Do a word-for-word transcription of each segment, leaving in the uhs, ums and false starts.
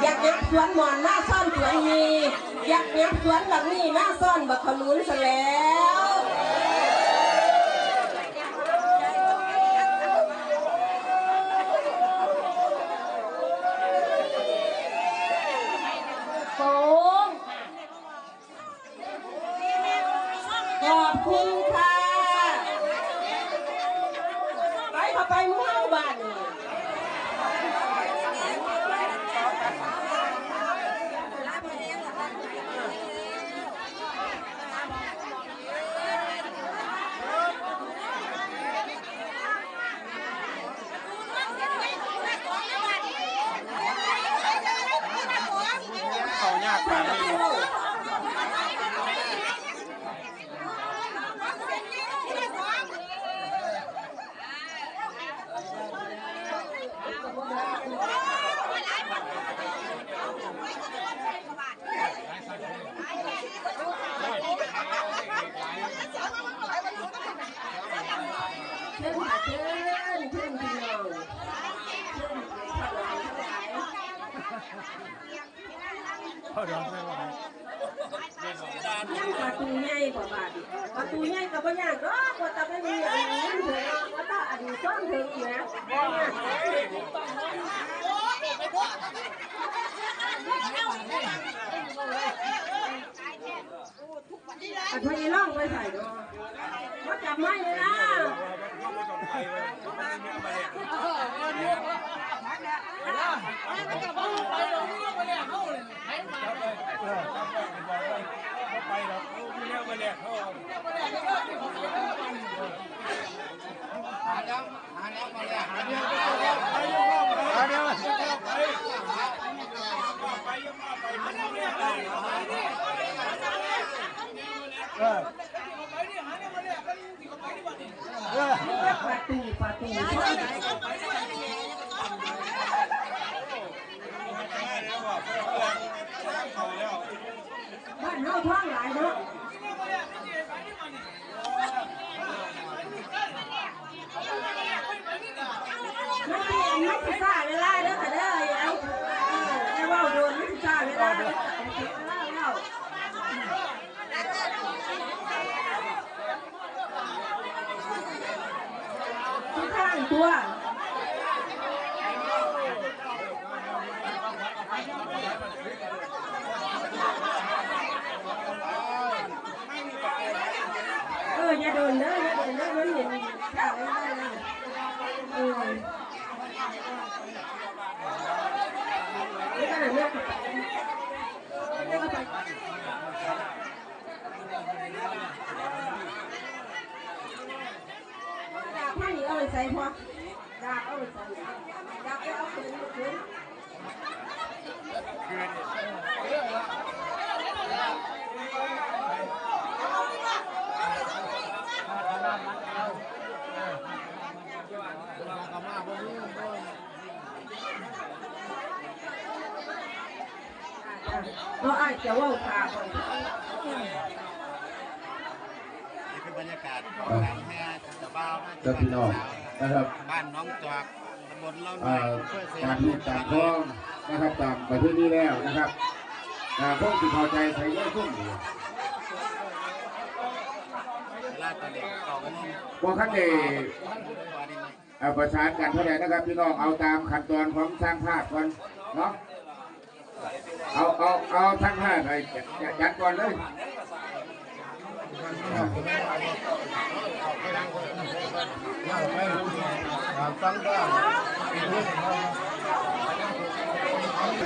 อยากยับสวนหมอนมาซ่อนสวนมี อยากยับสวนบักนี่มาซ่อนบักขนุนซะแล้ว โป่ง ขอบคุณค่ะ ไปเข้าไปหมู่เฮาบ้านนี่ เขายากปานนี้ เชิญค่ะ เชิญ เชิญพี่น้อง เชิญ เขาดองใส่บ่ให้ ยังประตูใหญ่กว่าบาดอีก ประตูใหญ่ก็บ่ยากดอก ว่าแต่ไม่มีอันนี้เถอะเนาะ ว่าแต่อันนี้ซ่อนเถอะอีกนะ บ่ยาก อันพวกนี้ล่องไปใส่เนาะ ว่าจับไม้เลยนะ เออ เออ ประตู ประตู บ้านเฮาท้องหลายเนาะ มันสิ มันสิซ่าเวลาเด้อค่ะเด้อ อย่าเอา เออ อย่าเว้าโดน มันสิซ่าเวลาเด้อค่ะ เวลาแล้ว ทุกข้างตัว เออ อย่าโดนเด้อ อย่าโดนเด้อ มันเหม็นข้าวไม่ได้นะ เออ ไม่ได้นะ ดาบให้เอาไปใส่พอ ดาบเอาไปใส่ ดาบไปเอาคืน เอาคืน เนาะ อ้ายจะเว้าท่าก่อน นี่คือบรรยากาศของงานแห่เจ้าบ่าวมา ครับพี่น้องนะครับ บ้านหนองจอก ตำบลเล่าน้อย อ่า อำเภอเส ตามลูกตามคลองนะครับ ตามประเพณีแล้วนะครับ อ่า คงสิเข้าใจใส่เยอะขึ้นอยู่ เวลาตอนนี้เก้าโมง บ่ทันได้ อ่า ประสานกันเท่าไหร่นะครับพี่น้อง เอาตามขั้นตอนของช่างภาพก่อนเนาะ เอา เอา เอาช่างภาพไปจัด จัดก่อนเลย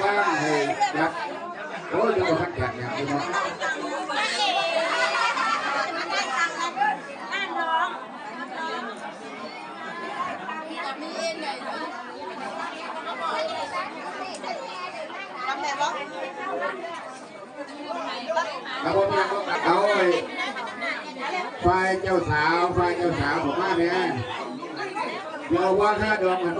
ว่างให้จัด โอ้ย เดี๋ยวบ่ทันจัดเนี่ยพี่น้อง ครับผม เอาไอ้ฝ่ายเจ้าสาว ฝ่ายเจ้าสาวผมมาเนี่ย เดี๋ยวว่าถ้าดองกัน